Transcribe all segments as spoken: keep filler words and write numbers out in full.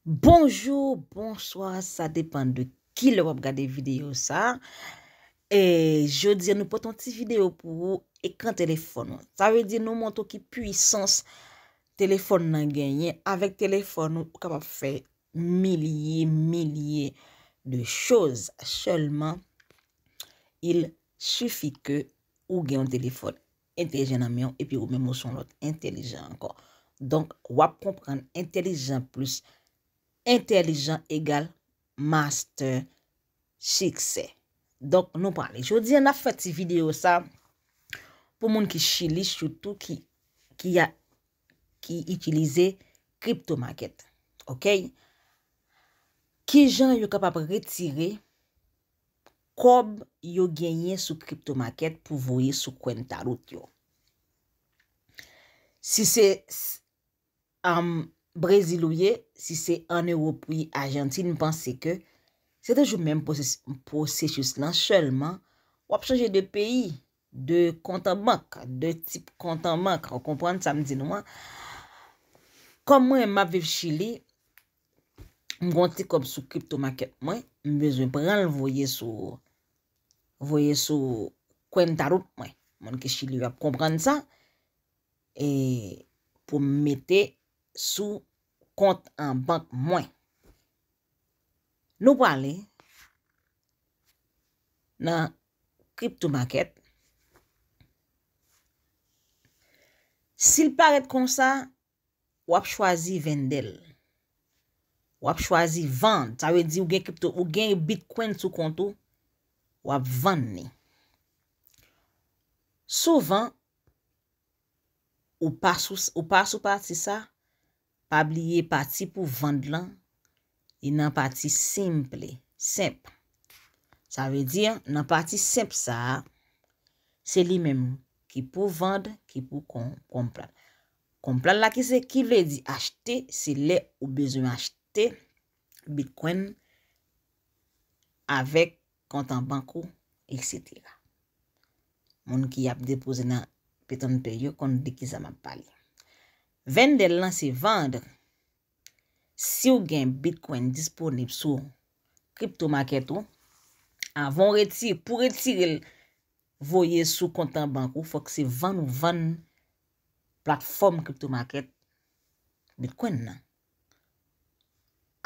Bonjou, bonswa, sa depann de ki lè w ap gade videyo sa. E jodi a nou pote yon ti videyo pou ou, ekran telefòn ou. Sa vle di nou montre w ki pwisans telefòn nan genyen. Avèk telefòn ou, ou kapab fè milye, milye de choz. Sèlman, il suffit que ou gen yon telefòn entèlijan nan men w, epi ou menm ou se yon lòt entèlijan ankò. Donk, w ap konprann entèlijan plis entèlijan egal master siksè. Donk, nou prale. Jodi a, n ap fè ti videyo sa pou moun ki Chili, sitou ki, ki a, ki itilize crypto market. Oke? Kijan yo kapab retire kòb yo genyen sou crypto market pou voye sou kwenta rout yo? Si se s- um, Brezil ou ye, si se an Ewòp ou ye, Ajantin, m panse ke se toujou menm pwosesis, pwosesis lan, sèlman w ap chanje de peyi, de kont an bank, de tip kont an bank. Ou konprann sa m di nou an? Kòm mwen, m ap viv Chili, m gon ti kòb sou crypto market mwen, m bezwen pran l voye sou, voye sou kwenta rout mwen. Moun ki Chili yo ap konprann sa. E pou m mete sou kont an bank mwen. Nou prale nan crypto market. Si l parèt konsa, w ap chwazi vende l. W ap chwazi vann. Sa vle di ou gen crypto, ou gen Bitcoin sou kont ou, w ap vann li. Souvan, ou pa sou, ou pa sou pati sa, pa bliye pati pou vann lan, li nan pati simple, senp. Sa vle di, nan pati senp sa a, se li menm ki pou vann, ki pou kon-, konprann. Konprann la ki se, ki vle di achte, se lè ou bezwen achte Bitcoin avèk kont an bank ou, etsetera. Moun ki ap depoze nan PayPal yo konn de ki sa m ap pale. Vende l lan se vann. Si w gen Bitcoin disponib sou crypto market ou, avan w retire, pou retire l, voye sou kont an bank ou, fòk se vann ou vann platfòm crypto market Bitcoin nan.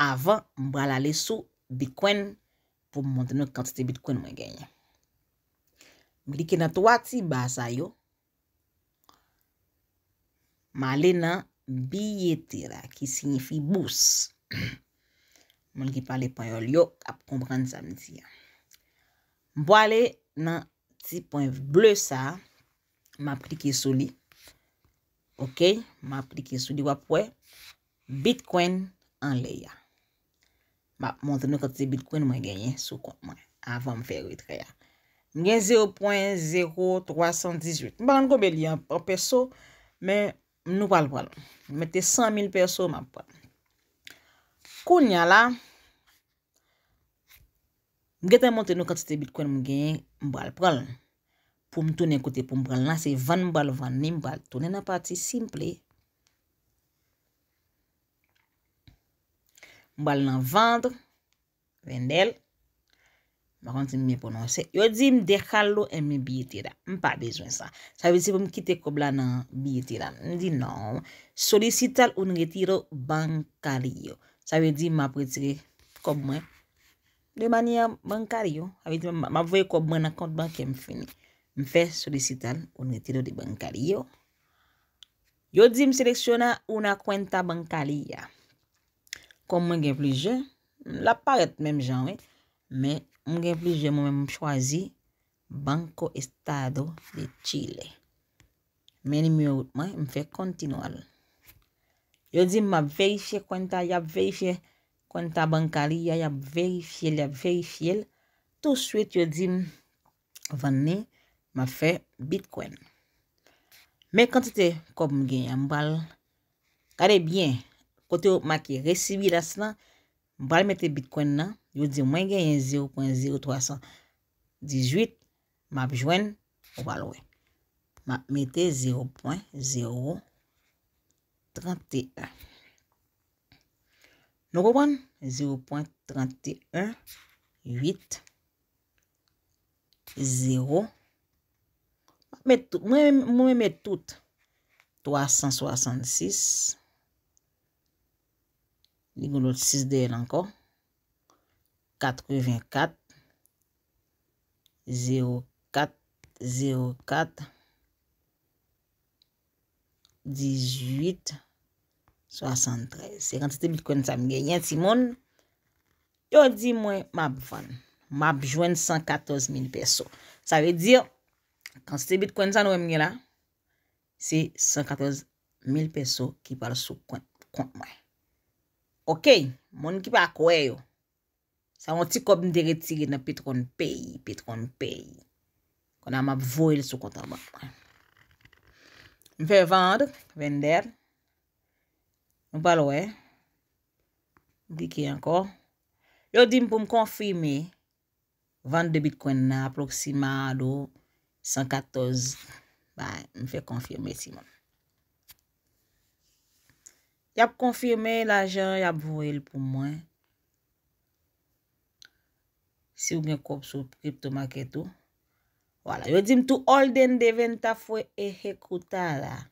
Avan, m pral ale sou Bitcoin pou m montre nou kantite Bitcoin mwen genyen. M klike nan twa ti ba sa yo. M ale nan Billetera, ki siyifi bous. Moun ki pale panyòl yo ap konprann sa m di a. M pwale nan ti pwen ble sa a, m ap klike sou li. Oke, m ap klike sou li, w ap wè Bitcoin anlè a. M ap montre nou kantite Bitcoin mwen genyen sou kont mwen avan m fè retrè a. M gen zewo pwen zewo twa san dizuit. M pa konn konbyen li an, an peso, men nou pral pran l. M mete san mil peso, m ap pran l. Kounye a la, m gentan montre nou kantite Bitcoin m genyen, m pral pran l. Pou m tounen kote pou m pran l la, se vann m pral vann li, m pral tounen nan pati simple. M pral nan vann, vende l. M pa konn si m byen pwononse. Yo di m déjalo en mi billetera. M pa bezwen sa. Sa vle di se pou m kite kòb la nan Billetera. M di non. Solicitar un retiro bancario. Sa vle di m ap retire kòb mwen de manyè bankario. Sa vle di m, m ap voye kòb mwen nan kont bankè m fini. M fè solicitar un retiro de bancario. Yo di m selecciona una cuenta bancaria. Kòm mwen gen plizyè, l ap parèt menm jan, wi. Men, m gen plizyè, mwen menm, m chwazi Banco Estado de Chile. Men nimewo wout mwen, m fè continuar. Yo di m m ap verifye cuenta, y ap verifye cuenta bancaria, y ap verifye l, y ap verifye l. Touswit, yo di m vann li, m ap fè Bitcoin. Men kantite kòb m genyen an, m pral gade byen kote yo make recibirás lan, m pral mete Bitcoin nan, yo di mwen genyen zewo pwen zewo twa san dizuit, m ap jwenn, ou pral wè. M ap mete zewo pwen zewo tranteyen. Nou konprann? Zero pwen trant e en uit zewo. Mwen, mwen met tout. Twa san swasann sis. Li gen lòt sis dèyè l ankò. Katrevenkat. Zewo kat, zewo kat, dizuit, swasantrèz. Se kantite bitcoin sa m genyen, timoun. Yo di mwen m ap vann. M ap jwenn san katòz mil peso. Sa vle di, kantite bitcoin sa nou wè m gen la, se san katòz mil peso ki pral sou kont, kont mwen. Ok, moun ki pa kwè yo. Sa yon ti kòb m te retire nan Petron Pay, Petron Pay. Kounye a m ap voye l sou kont an bank mwen. M fè vendre, vender. Nou pral wè. M klike ankò. Yo di m pou m konfime vant de bitcoin nan apwoksimado san katòz. Bay, m fè konfime, timoun. Y ap konfime lajan, y ap voye l pou mwen. Si w gen kòb sou crypto market ou. Voilà. Yo di m tu orden de venta fue ejecutada.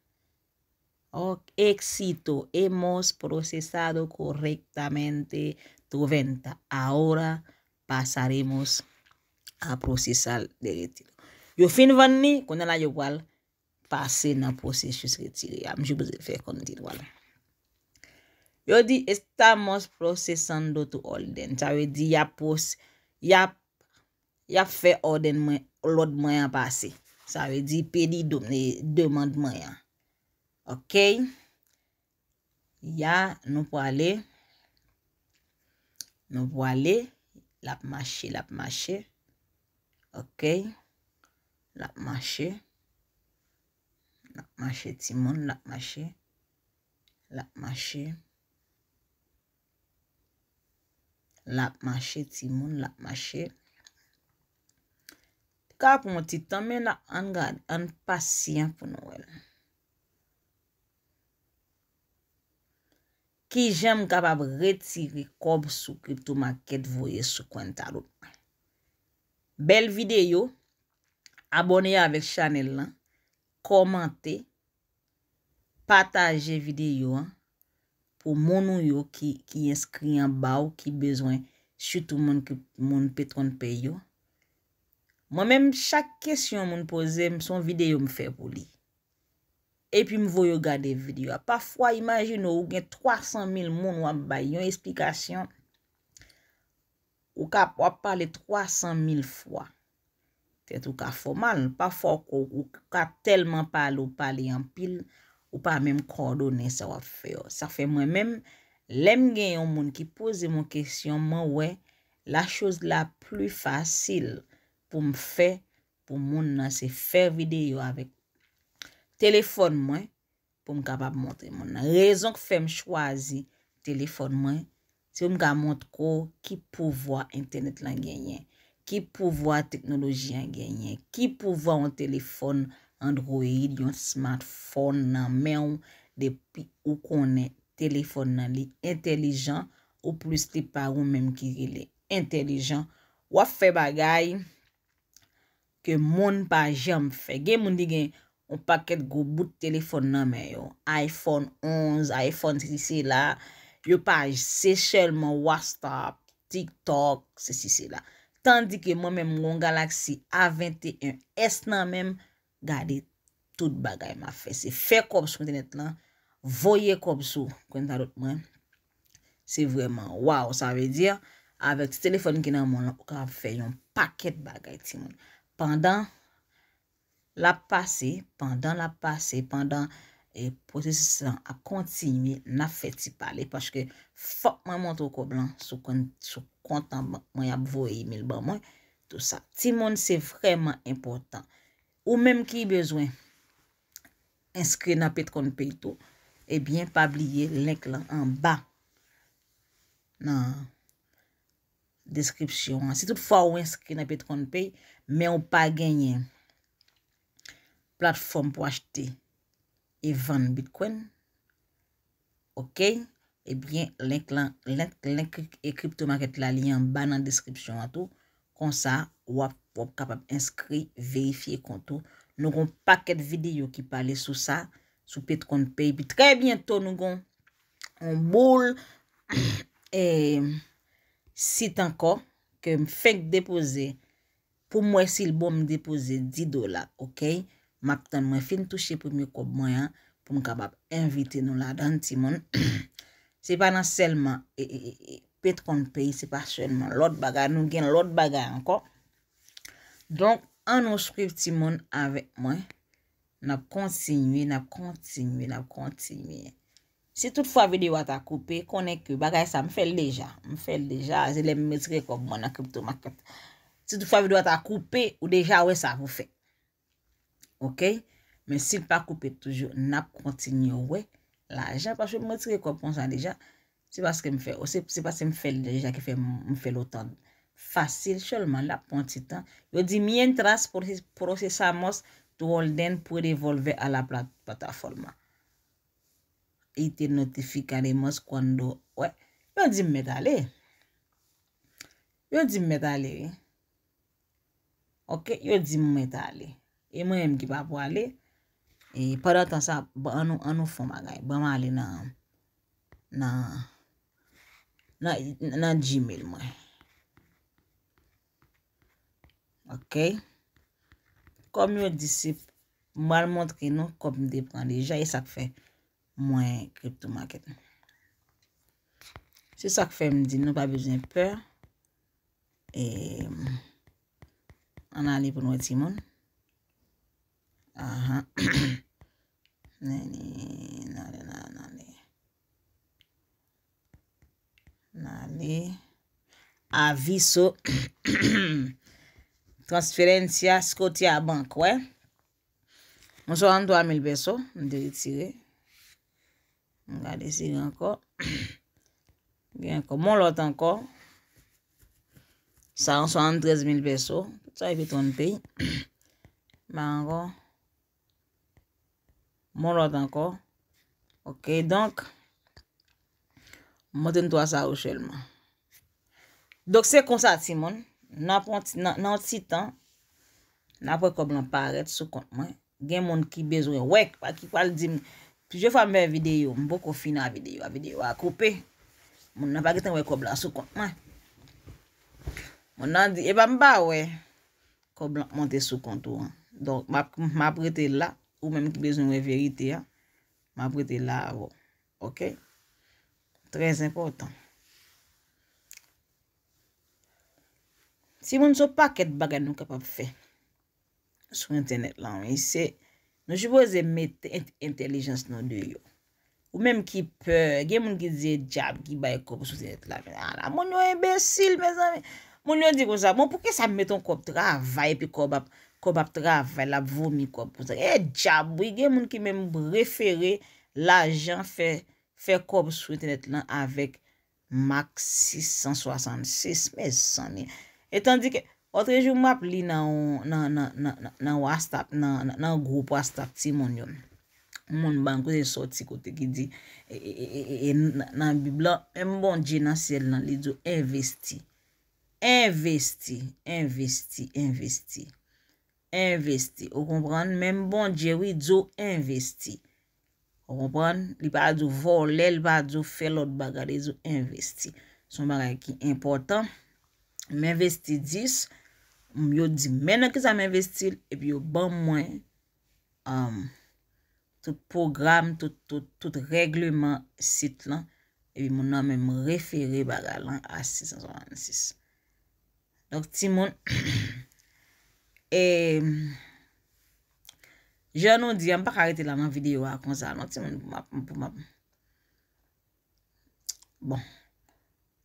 Ok, éxito, hemos procesado correctamente tu venta. Ahora pasaremos a procesar de retiro. Yo fin vann li, kounye a la yo pral pase nan pwosesis retire a. M sipoze fè kontinye la. Yo di, estamos procesando tu orden. Sa vle di, y ap pwos-, y ap, y ap fè orden mwen, lòd mwen an pase. Sa vle di, pedido, e, demann mwen an. Ok? Ya, nou prale. Nou prale. L ap mache, l ap mache. Ok. L ap mache. L ap mache, timoun, l ap mache. L ap mache. L ap mache, timoun, l ap mache. Li ka pran yon ti tan, men n ap, ann gade, ann pasyan pou nou wè l. Kijan m kapab retire kòb sou crypto market voye sou Cointadot mwen? Bèl videyo, abòne avèk chanèl lan, kòmante, pataje videyo an pou moun ou yo ki, ki enskri anba w, ki bezwen, sitou moun ki, moun Petron Pay yo. Mwen menm, chak kesyon moun poze m, se yon videyo m fè pou li. Epi m voye yo gade videyo a. Pafwa, imajine w, ou gen twa san mil moun w ap bay yon esplikasyon. Ou ka, w ap pale twa san mil fwa. Tèt ou ka fè w mal. Pafwa, ou, ou ka tèlman pale, ou pale anpil, ou pa menm kòdone sa w ap fè yo. Sa fè mwen menm, lè m gen yon moun ki poze m yon kesyon, mwen wè la chose la plus facile pou m fè pou moun nan, se fè videyo avèk telefòn mwen pou m kapab montre moun nan. Rezon k fè m chwazi telefòn mwen, se pou m ka montre w ki pouvwa entènèt lan genyen, ki pouvwa teknoloji an genyen, ki pouvwa yon telefòn Android, yon smartphone nan men w, depi ou konnen telefòn nan li entèlijan, ou plis li pa ou menm ki rele entèlijan, w ap fè bagay ke moun pa janm fè. Gen moun ki gen yon pakèt gwo bout telefòn nan men yo. iPhone onz, iPhone sesi sela, yo pa, se sèlman WhatsApp, TikTok, sesi sela. Tandike mwen menm, m gon Galaxy A venteyen S nan men m, gade tout bagay m ap fè. Se fè kòb sou entènèt lan, voye kòb sou Cointadot mwen. Se vrèman, waw, sa vle di, avèk ti telefòn ki nan men w lan, ou kapab fè yon pakèt bagay, timoun. Pandan l ap pase, pandan l ap pase, pandan, e, pwosesis lan ap kontinye, n ap fè ti pale, paske fòk mwen montre w kòb lan sou kont, sou kont an bank mwen, y ap voye imèl ban mwen, tou sa. Timoun, se vrèman enpòtan. Ou menm ki bezwen enskri nan Petron Pay tou, ebyen, pa bliye link lan anba nan deskripsyon an. Si toutfwa ou enskri nan Petron Pay, men ou pa genyen platfòm pou achte e vann Bitcoin, ok? ebyen, link lan, link, link e crypto market la, li anba nan deskripsyon an tou. Konsa, w ap, w ap kapab enskri, verifye kont ou. Nou gon pakèt videyo ki pale sou sa, sou Petcon Pay. Epi trè byento, nou gon yon boul, eh, sit ankò, ke m fenk depoze. Pou m wè si l bon, m depoze dis dola, oke? M ap tann mwen fin touche premye kòb mwen an pou m kapab envite nou ladan l, timoun. Se pa nan sèlman, e, e, e, e, Petcon Pay, se pa sèlman lòt bagay, nou gen lòt bagay ankò. Donk, ann nou swiv timoun avèk mwen. N ap kontinye, n ap kontinye, n ap kontinye. Si toutfwa videyo a ta koupe, konnen ke bagay sa, m fè l deja. M fè l deja, se lè m retire kòb mwen nan crypto market. Si toutfwa videyo a ta koupe, ou deja wè sa pou fè. Oke? Men si l pa koupe toujou, n ap kontinye wè lajan, paske m retire kòb konsa deja. Se paske m fè, se, se paske m fè l deja ki fè m, m fè l otan fasil sèlman, l ap pran ti tan. Yo di, mientras proce-, procesamos tu orden, puede volver a la pla-, plataforma. Y te notificaremos cuando, wè, yo di m mèt ale. Yo di m mèt ale, wi. Oke, yo di m mwen t ale. E mwen menm ki pa pwale. E pandan tan sa, ban, ann nou, ann nou fè yon bagay. Ban m ale nan, nan, nan, nan Gmail mwen. Oke. Kòm yo di se, m pral montre nou kòb m te pran deja, e sa k fè mwen crypto market. Se sa k fè m di nou pa bezwen pè. E, ann ale pou n wè timoun. Ahan. N ale, n ale, n ale, n ale. N ale. Aviso. Transferencia Scotiabank, wè. Mwen swasanntwa mil peso, m te retire. M gade si gen ankò. Gen ankò. Mon lòt ankò. Sa yon swasanntrèz mil peso. Tout sa epi twann peyi. Men ankò. Mon lòt ankò. Oke, donk, m montre n twa sa yo sèlman. Donk, se konsa, timoun. Nan pon ti, nan, nan yon ti tan, n ap wè kòb lan parèt sou kont mwen. Gen moun ki bezwen wè, ki pral di m, plizyè fwa m fè videyo, m poko fin a videyo a, videyo a koupe. Moun nan pa gentan wè kòb la sou kont mwen. Moun nan di, epa m pa wè kòb lan ap monte sou kont ou an. Donk, m ap, m ap rete la, ou menm ki bezwen wè verite a, m ap rete la avè w. Oke? Trè enpòtan. Timoun, se yon pakèt bagay nou kapab fè sou entènèt lan, wi. Se, nou sipoze mete ent-, entèlijans nou deyò. Ou menm ki pè, gen moun ki di se dyab ki bay kòb sou entènèt la. Men, ala, moun yo enbesil, mezanmi. Moun yo di konsa, bon, poukisa m mete yon kòb travay, epi kòb ap, kòb ap travay, l ap vomi kòb konsa? E dyab, wi, gen moun ki menm prefere lajan fè, fè kòb sou entènèt lan avèk Max sis san swasannsis, mezanmi. E tandike, lòtrejou m ap li nan, nan, nan, nan, nan, nan WhatsApp, nan, nan, nan gwoup WhatsApp timoun yo. Moun ban kote sòti kote ki di, e, e, e, e, e, nan, nan Bib lan, menm Bondye nan syèl lan, li di w envesti. Envesti, envesti, envesti. Envesti. Ou konprann? Menm Bondye, wi, di w envesti. Ou konprann? Li pa di w vòlè, li pa di w fè lòt bagay, li di w envesti. Se yon bagay ki enpòtan. M envesti dis, m, yo di m men nan kisa m envesti l, epi yo ban mwen, um, tout pwogram, tout, tout, tout règleman sit lan, epi moun nan menm refere bagay lan a sis san swasannsis. Donk, timoun, e, jan nou di a, m pa ka rete la nan videyo a konsa, non, timoun, pou m ap, pou m ap. Bon.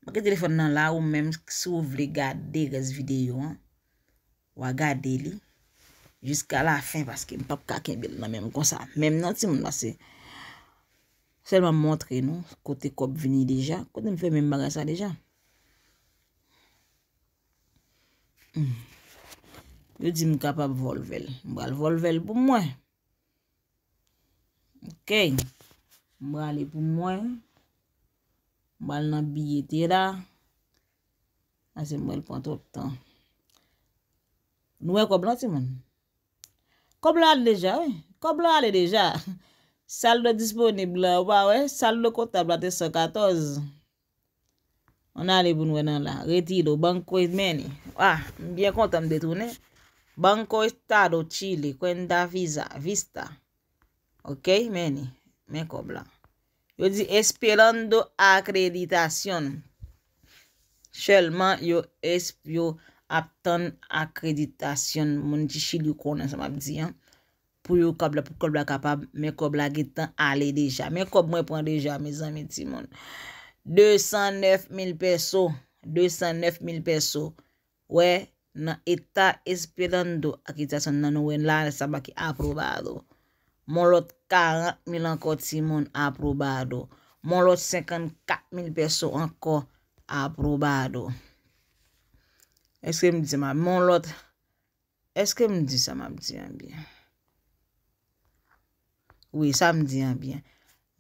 Mete telefòn nan la, ou menm, si w vle gade rès videyo an, w a gade li jiska lafen, paske m p ap ka kenbe l nan men m konsa. Menm non, timoun, paske sèlman m montre nou kote kòb vini deja, kote m fè menm bagay sa deja. Hmm. Yo di m kapab vòlvè l. M pral vòlvè l pou mwen. Ok. M prale pou mwen. M al nan biyete la. Ase mwen l pran twòp tan. Nou wè kòb lan, timoun? Kòb lan ale deja, wi. Kòb lan ale deja. Saldo disponib la, ou pa wè? Saldo kontab la te san katòz. Ann ale pou n wè nan la. Retiro, Banco, men li. Ah, m byen kontan m te tounen. Banco Estado Chile, Cuenta Visa, Vista. Ok, men li. Men kòb la. Yo di esperando acreditación. Sèlman yo es-, yo ap tann akreditasyon moun ki Chili konnen sa m ap di an. Pou yo kòb la, pou kòb la kapab, men kòb la gentan ale deja. Men kòb mwen pran deja, mezanmi, timoun. De san nèf mil peso. De san nèf mil peso. Wè, nan eta esperando akreditasyon nan nou wè la, sa make aprobado. Mon lòt karant mil ankò, timoun, aprobado. Mon lòt senkannkat mil peso ankò, aprobado. Èske m di sa m ap, mon lòt, èske m di sa m ap di an byen? Wi, sa m di an byen.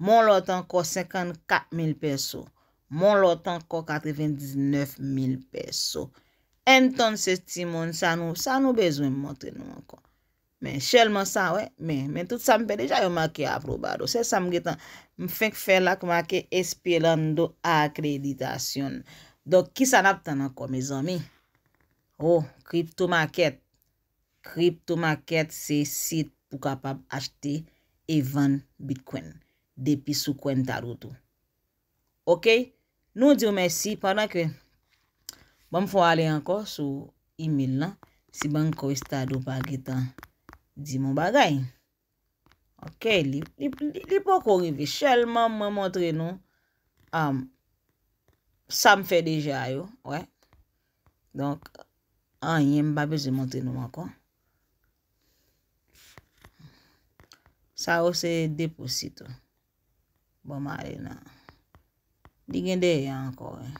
Mon lòt ankò senkannkat mil peso. Mon lòt ankò katrevendiznèf mil peso. Entonces, timoun, sa nou, sa nou bezwen m montre nou ankò? Men, sèlman sa, wè. Men, men tout sa m fè deja, yo make aprobado. Se sa m gentan, m fenk fè la, k make esperando acreditación. Donk, kisa n ap tann ankò, mezanmi? Oh, crypto market. Crypto market se sit pou kapab achte e vann Bitcoin depi sou Cuenta do tou. Ok? Nou di w mèsi pandan ke, bon, m fè w ale ankò sou email lan. Si Banco Estado pa gentan di m yon bagay. Ok, li, li, li, li poko rive. Sèlman mwen montre nou, um, sa m fè deja yo, wè. Donk, anyen m pa bezwen montre nou ankò. Sa yo se deposito. Bon, m ale nan. Li gen dèyè ankò, wè.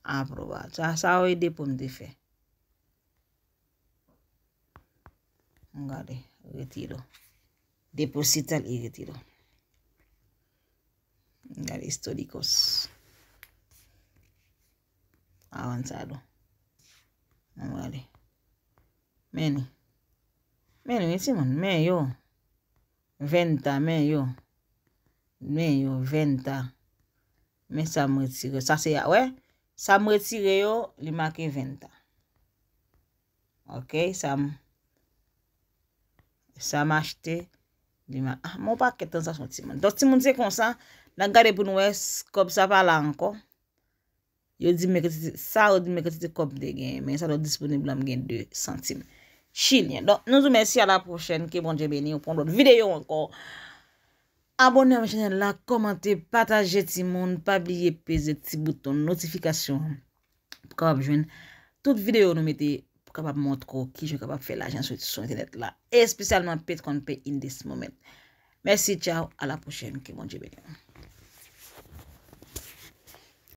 Aprobado. Sa, sa yo e depo m te fè. Gade, retiro. Depositar y retiro. Gade, históricos. Avanzado. Gade. Men li. Men li, timoun. Men yo. Venta, men yo. Men yo, venta. Men sa m retire. Sa se a, wè. Sa m retire yo, li make venta. Ok, sa m, sa m achte, li ma-, ah, mon pakèt tranzaksyon, timoun. Donk, timoun, se konsa, n a gade pou nou wè, s-, kòb sa pa la ankò. Yo di m kantite, sa yo di m kantite kòb m te genyen, men sa yo disponib la, m gen de santim chilyen. Donk, nou di w mèsi, a la pwochèn, ke Bondye beni w pou yon lòt videyo ankò. Abòne avèk chanèl la, kòmante, pataje timoun, pa bliye peze ti bouton notifikasyon an pou kapab jwenn tout videyo nou mete pou kapab montre w kijan w kapab fè lajan sou, sou entènèt la, espesyalman Bitcoin Pay in this moment. Mèsi, tchaw, a la pwochèn, ke Bondye beni w.